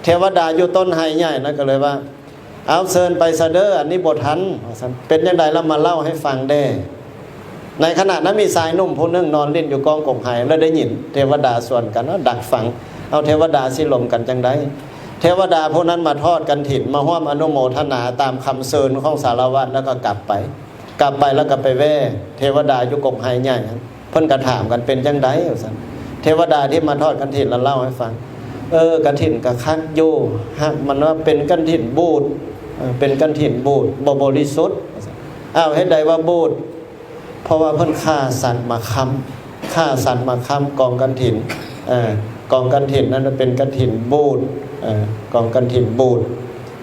ເທວະດາຢູ່ຕົ້ນໄຮໃຫຍ່ນັ້ນກໍເລີຍວ່າ ເອົາ ເຊີນໄປຊະເດີ ອັນນີ້ບໍ່ທັນ ວ່າຊັ້ນ. ເປັນຈັ່ງໃດລະ ມາເລົ່າໃຫ້ຟັງແດ່. ໃນຂະນະນັ້ນມີຊາຍໜຸ່ມຜູ້ໜຶ່ງນອນຫຼິ້ນຢູ່ກ້ອງກົກໄຮ ແລ້ວໄດ້ຍິນເທວະດາຊວນກັນ ເອົາ ດັກຟັງ ເອົາ ເທວະດາຊິລົມກັນຈັ່ງໃດ. ເທວະດາຜູ້ນັ້ນມາທອດກະຖິນ ມາຮ່ວມອະນຸໂມທະນາຕາມຄຳເຊີນຂອງສາລະວັດ ແລ້ວກໍກັບໄປ. ກັບໄປແລ້ວກໍໄປແວ່ເທວະດາຢູ່ກົກໄຮໃຫຍ່ຫັ້ນ ເພິ່ນກໍຖາມກັນ ເປັນຈັ່ງໃດ ວ່າຊັ້ນ. ເທວະດາທີ່ມາທອດກະຖິນລະເລົ່າໃຫ້ຟັງ ເອີ ກະຖິນກໍຄັກຢູ່ ຫາກມັນວ່າເປັນກະຖິນບູດ ເອີ ເປັນກະຖິນບູດ ບໍ່ບໍລິສຸດ ວ່າຊັ້ນ. ອ້າວ ເຮັດໃດວ່າບູດ? ເພາະວ່າເພິ່ນຂ້າສັດມາຄ້ຳ ຂ້າສັດມາຄ້ຳກອງກະຖິນ ເອີ ກອງກະຖິນນັ້ນເປັນກະຖິນບູດ ເອີ ກອງກະຖິນບູດ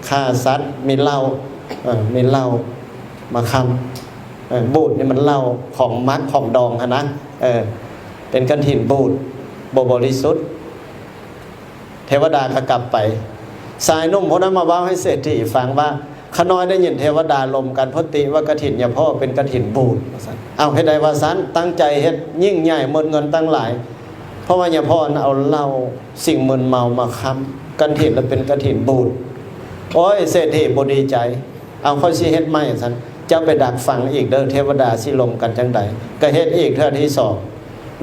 ຂ້າສັດ ມີເຫຼົ້າ ເອີ ມີເຫຼົ້າມາຄ້ຳ ເອີ ບູດນີ້ມັນເຫຼົ້າຂອງໝັກຂອງດອງຫັ້ນນະ ເອີ ເປັນກະຖິນບູດ ບໍ່ບໍລິສຸດ. ເທວະດາກໍກັບໄປ. ຊາຍໜຸ່ມຜູ້ນັ້ນມາເວົ້າໃຫ້ເສດຖີຟັງວ່າ ຂ້ານ້ອຍໄດ້ຍິນເທວະດາລົມກັນ ເພິ່ນຕິວ່າກະຖິນຍາພໍ່ເປັນກະຖິນບູດ ວ່າຊັ້ນ. ເອົ້າ ເຮັດໃດວ່າຊັ້ນ? ຕັ້ງໃຈເຮັດຍິ່ງໃຫຍ່ໝົດເງິນຕັ້ງຫຼາຍ ເພາະວ່າຍາພໍ່ນັ້ນເອົາເຫຼົ້າສິ່ງມຶນເມົາມາຄ້ຳກະຖິນ ແລ້ວເປັນກະຖິນບູດ. ໂອ້ຍ ເສດຖີບໍ່ດີໃຈ. ເອົາ ຂ້ອຍຊິເຮັດໃໝ່ ຊັ້ນ ເຈົ້າໄປດັກຟັງອີກເດີ ເທວະດາຊິລົມກັນຈັ່ງໃດ. ກໍເຮັດອີກເທື່ອທີສອງ.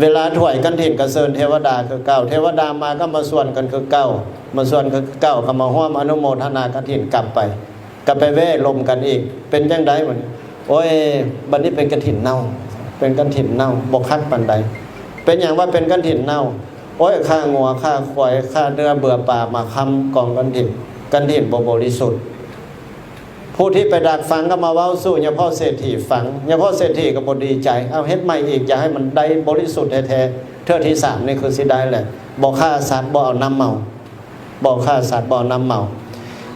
ເວລາຖວາຍກະຖິນກໍເຊີນເທວະດາຄືເກົ່າ ເທວະດາມາກໍມາຊວນກັນຄືເກົ່າ ມາຊວນກັນຄືເກົ່າ ກໍມາຮ່ວມອະນຸໂມທະນາກະຖິນກັບໄປ ກໍໄປແວ່ລົມກັນອີກ. ເປັນຈັ່ງໃດບັດນີ້? ໂອ້ຍ ບັດນີ້ເປັນກະຖິນເນົ່າ ເປັນກະຖິນເນົ່າ ບໍ່ຄັກປານໃດ. ເປັນຫຍັງວ່າເປັນກະຖິນເນົ່າ? ໂອ້ຍ ຂ້າງົວ ຂ້າຄວາຍ ຂ້າເນື້ອເບືອປາມາຄ້ຳກອງກະຖິນ ກະຖິນບໍ່ບໍລິສຸດ. ຜູ້ທີ່ໄປດັກຟັງກໍມາເວົ້າສູ່ຍາພໍ່ເສດຖີຟັງ ຍາພໍ່ເສດຖີກໍບໍ່ດີໃຈ. ເອົາ ເຮັດໃໝ່ອີກ ຢາກໃຫ້ມັນໄດ້ບໍລິສຸດແທ້ໆ ເທື່ອທີສາມນີ້ຄືຊິໄດ້ແຫຼະ ບໍ່ຂ້າສັດ ບໍ່ເອົານ້ຳເມົາ ບໍ່ຂ້າສັດ ບໍ່ເອົານ້ຳເມົາ.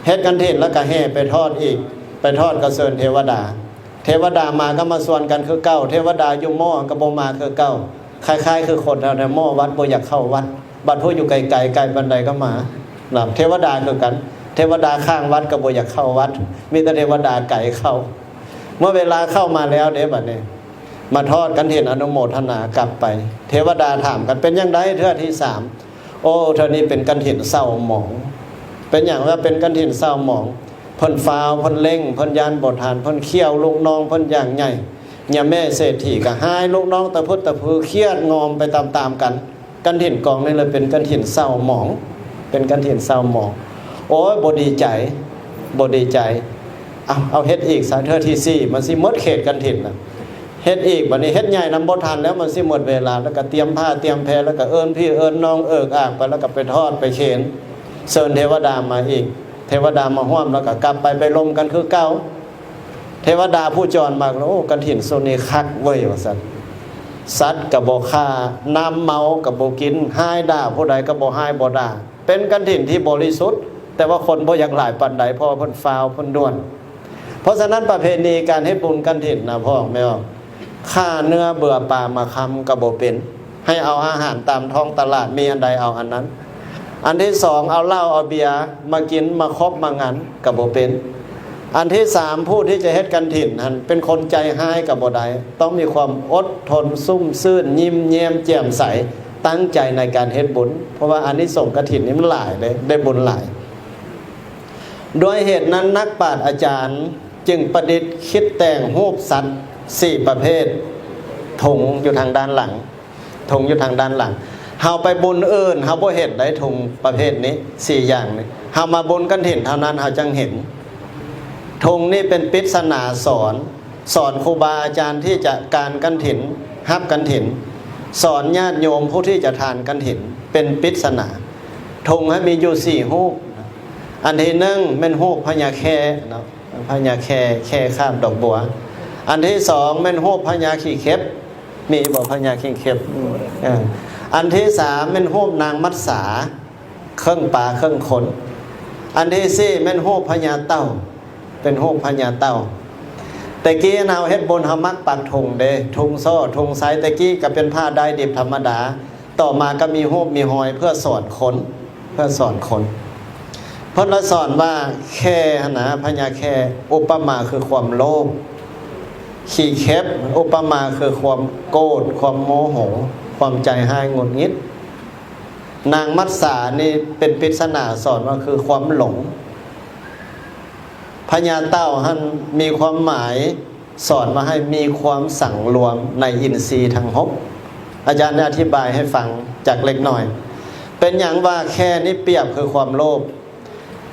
ເຮັດກະຖິນແລ້ວກໍແຫ່ໄປທອດອີກ ໄປທອດກໍເຊີນເທວະດາ ເທວະດາມາກໍມາຊວນກັນຄືເກົ່າ ເທວະດາຢູ່ໝໍ້ກໍບໍ່ມາຄືເກົ່າ. ຄ້າຍໆຄືຄົນເຮົານະ ໝໍ້ວັດບໍ່ຢາກເຂົ້າວັດ ບັດຜູ້ຢູ່ໄກໆ ໄກປານໃດກໍມານະ. ເທວະດາຄືກັນ ເທວະດາຂ້າງວັດກໍບໍ່ຢາກເຂົ້າວັດ ມີແຕ່ເທວະດາໄກເຂົ້າ. ເມື່ອເວລາເຂົ້າມາແລ້ວເດ້ ບັດນີ້ມາທອດກະຖິນອະນຸໂມທະນາກັບໄປ ເທວະດາຖາມກັນ ເປັນຈັ່ງໃດເທື່ອທີສາມ? ໂອ້ ເທື່ອນີ້ເປັນກະຖິນເສົ້າໝອງ. ເປັນຫຍັງວ່າເປັນກະຖິນເສົ້າໝອງ? ເພິ່ນຟ້າວ ເພິ່ນເລັ່ງ ເພິ່ນຢ້ານບໍ່ທັນ ເພິ່ນຂ້ຽວລູກນ້ອງເພິ່ນຢ່າງໃຫຍ່. ຍາແມ່ເສດຖີກໍຮ້າຍ ລູກນ້ອງຕະພຶດຕະພື ຄຽດງອມໄປຕາມໆກັນ. ກະຖິນກອງນີ້ເລີຍເປັນກະຖິນເສົ້າໝອງ ເປັນກະຖິນເສົ້າໝອງ. ໂອ້ຍ ບໍ່ດີໃຈ ບໍ່ດີໃຈ. ເອົາ ເອົາເຮັດອີກຊະ ເທື່ອທີສີ່ ມັນຊິໝົດເຂດກະຖິນນະ. ເຮັດອີກ ບັດນີ້ເຮັດໃຫຍ່ນຳບໍ່ທັນແລ້ວ ມັນຊິໝົດເວລາ. ແລ້ວກໍຕຽມຜ້າຕຽມແພ ແລ້ວກໍເອີ້ນພີ່ເອີ້ນນ້ອງເອິກອາກໄປ ແລ້ວກໍໄປທອດໄປເຄນ ເຊີນເທວະດາມາອີກ ເທວະດາມາຮ່ວມ ແລ້ວກໍກັບໄປ ໄປລົມກັນຄືເກົ່າ. ເທວະດາຜູ້ຈອນມາ ໂອ້ ກະຖິນຊຸດນີ້ຄັກເວີຍ ວ່າຊັ້ນ. ສັດກໍບໍ່ຂ້າ ນ້ຳເມົາກໍບໍ່ກິນ ຮ້າຍດ່າຜູ້ໃດກໍບໍ່ຮ້າຍບໍ່ດ່າ. ເປັນກະຖິນທີ່ບໍລິສຸດ ແຕ່ວ່າຄົນບໍ່ຢາກຫຼາຍປານໃດ ເພາະວ່າເພິ່ນຟ້າວ ເພິ່ນດ່ວນ. ເພາະສະນັ້ນ ປະເພນີການເຮັດບຸນກະຖິນນະ ພໍ່ແມ່ ຂ້າເນື້ອເບືອປາມາຄ້ຳກໍບໍ່ເປັນ ໃຫ້ເອົາອາຫານຕາມທ້ອງຕະຫຼາດ ມີອັນໃດເອົາອັນນັ້ນ. ອັນທີສອງ ເອົາເຫຼົ້າເອົາເບຍມາກິນ ມາຄົບມາງັນກໍບໍ່ເປັນ. ອັນທີສາມ ຜູ້ທີ່ຈະເຮັດກະຖິນຫັ້ນ ເປັນຄົນໃຈຮ້າຍກໍບໍ່ໄດ້ ຕ້ອງມີຄວາມອົດທົນ ຊຸ່ມຊື່ນ ຍິ້ມແຍ້ມແຈ່ມໃສ ຕັ້ງໃຈໃນການເຮັດບຸນ ເພາະວ່າອານິສົງກະຖິນນີ້ມັນຫຼາຍເດ້ ໄດ້ບຸນຫຼາຍ. ດ້ວຍເຫດນັ້ນ ນັກປາດອາຈານຈຶ່ງປະດິດຄິດແຕ່ງຮູບສັດສີ່ປະເພດ ທຸງຢູ່ທາງດ້ານຫຼັງ ທຸງຢູ່ທາງດ້ານຫຼັງ. ເຮົາໄປບຸນອື່ນ ເຮົາບໍ່ເຫັນໄດ້ທຸງປະເພດນີ້ ສີ່ຢ່າງນີ້ ເຮົາມາບຸນກະຖິນເທົ່ານັ້ນ ເຮົາຈັ່ງເຫັນ. ທຸງນີ້ເປັນປິດສະໜາສອນ ສອນຄູບາອາຈານທີ່ຈະການກະຖິນ ຮັບກະຖິນ ສອນຍາດໂຍມຜູ້ທີ່ຈະທານກະຖິນ ເປັນປິດສະໜາ. ທຸງໃຫ້ມີຢູ່ສີ່ຮູບ. ອັນທີໜຶ່ງແມ່ນຮູບພະຍາແຂ້ເນາະ ພະຍາແຂ້ ແຂ້ຄາບດອກບົວ. ອັນທີສອງແມ່ນຮູບພະຍາຂີ້ເຂັບ ມີບໍ່ພະຍາຂີ້ເຂັບ? ເອີ ອັນທີສາມແມ່ນຮູບນາງມັດສາ ເຄິ່ງປາເຄິ່ງຄົນ. ອັນທີສີ່ແມ່ນຮູບພະຍາເຕົ່າ ເປັນຮູບພະຍາເຕົ່າ. ແຕ່ກີ້ເຮົາເຮັດບຸນ ເຮົາມັກປັກທຸງເດ້ ທຸງສໍ້ ທຸງໄຊ. ແຕ່ກີ້ກໍເປັນຜ້າໄດ້ດິບທຳມະດາ ຕໍ່ມາກໍມີຮູບມີຮອຍເພື່ອສອນຄົນ ເພື່ອສອນຄົນ. ເພິ່ນລະສອນວ່າແຂ້ຫັ້ນນະ ພະຍາແຂ້ ອຸປະມາຄືຄວາມໂລບ, ຂີ້ເຂັບ ອຸປະມາຄືຄວາມໂກດ ຄວາມໂມໂຫ ຄວາມໃຈຮ້າຍຫງຸດຫງິດ. ນາງມັດສານີ້ເປັນປິດສະໜາສອນວ່າຄືຄວາມຫຼົງ. ພະຍາເຕົ່າຫັ້ນມີຄວາມໝາຍສອນວ່າໃຫ້ມີຄວາມສັງລວມໃນອິນຊີທັງຫົກ. ອາຈານໄດ້ອະທິບາຍໃຫ້ຟັງຈັກເລັກນ້ອຍ. ເປັນຫຍັງວ່າແຂ້ນີ້ປຽບຄືຄວາມໂລບ?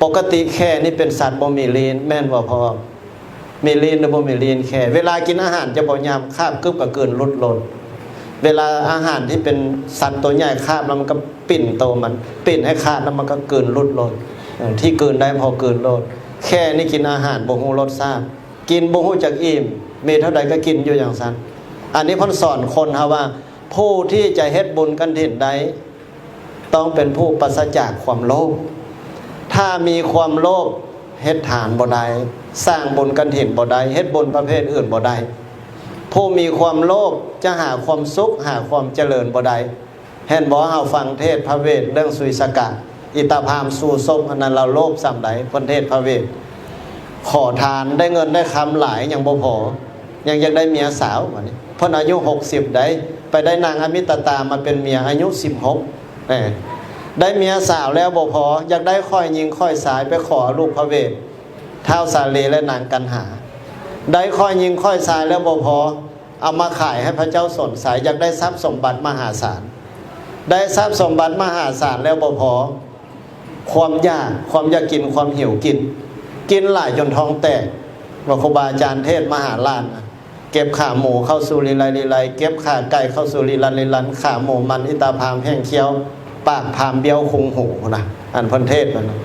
ປົກກະຕິແຂ້ນີ້ເປັນສັດບໍ່ມີລີ້ນ ແມ່ນບໍ່ພໍ່? ມີລີ້ນຫຼືບໍ່ມີລີ້ນແຂ້? ເວລາກິນອາຫານຈະບໍ່ຫຍາບ ຄາບກຶບກໍກືນຫຼຸດໂລດ. ເວລາອາຫານທີ່ເປັນສັດຕົວໃຫຍ່ຄາບແລ້ວມັນກໍປິ່ນໂຕມັນ ປິ່ນໃຫ້ຂາດແລ້ວມັນກໍກືນຫຼຸດໂລດ. ເອີ ທີ່ກືນໄດ້ພໍກືນໂລດ. ແຂ້ນີ້ກິນອາຫານບໍ່ຮູ້ລົດຊາດ ກິນບໍ່ຮູ້ຈັກອີ່ມ ມີເທົ່າໃດກໍກິນຢູ່ຈັ່ງຊັ້ນ. ອັນນີ້ເພິ່ນສອນຄົນເຮົາວ່າ ຜູ້ທີ່ຈະເຮັດບຸນກະຖິນໄດ້ ຕ້ອງເປັນຜູ້ປາສະຈາກຄວາມໂລບ. ຖ້າມີຄວາມໂລບ ເຮັດທານບໍ່ໄດ້, ສ້າງບຸນກະຖິນບໍ່ໄດ້, ເຮັດບຸນປະເພດອື່ນບໍ່ໄດ້. ຜູ້ມີຄວາມໂລບຈະຫາຄວາມສຸກ, ຫາຄວາມຈະເລີນບໍ່ໄດ້. ເຫັນບໍ່? ເຮົາຟັງເທດພະເວດເລື່ອງສຸຍສະກະ, ອິຕາພາມຊູສົບ ອັນນັ້ນລາວໂລບສ່ຳໃດ? ເພິ່ນເທດພະເວດ. ຂໍທານໄດ້ເງິນໄດ້ຄຳຫຼາຍຍັງບໍ່ພໍ, ຍັງຢາກໄດ້ເມຍສາວ. ບາດນີ້ເພິ່ນອາຍຸຫົກສິບໄດ໋ ໄປໄດ້ນາງອະມິດຕະຕາມາເປັນເມຍອາຍຸສິບຫົກ. ເອີ ໄດ້ເມຍສາວແລ້ວບໍ່ພໍ, ຢາກໄດ້ຂ້ອຍຍິງຂ້ອຍຊາຍ ໄປຂໍເອົາລູກພະເວດ. ທ້າວສາລີ ແລະ ນາງກັນຫາ ໄດ້ຂ້ອຍຍິງຂ້ອຍຊາຍແລ້ວບໍ່ພໍ, ເອົາມາຂາຍໃຫ້ພະເຈົ້າສົນໄຊ, ຢາກໄດ້ຊັບສົມບັດມະຫາສານ. ໄດ້ຊັບສົມບັດມະຫາສານແລ້ວບໍ່ພໍ, ຄວາມຢາກ, ຄວາມຢາກກິນ, ຄວາມຫິວກິນ, ກິນຫຼາຍຈົນທ້ອງແຕກ. ວ່າຄູບາອາຈານເທດມະຫາລາດນະ, ເກັບຂາໝູເຂົ້າສູ່ລີໄລລີໄລ, ເກັບຂາໄກ່ເຂົ້າສູ່ລີລັນລີລັນ, ຂາໝູມັນ ອິຕາພາມແຫ້ງຄ້ຽວ, ປາກພາມບ້ຽວຄຸງຫູພຸ້ນນະ. ອັນເພິ່ນເທດນັ້ນນະ.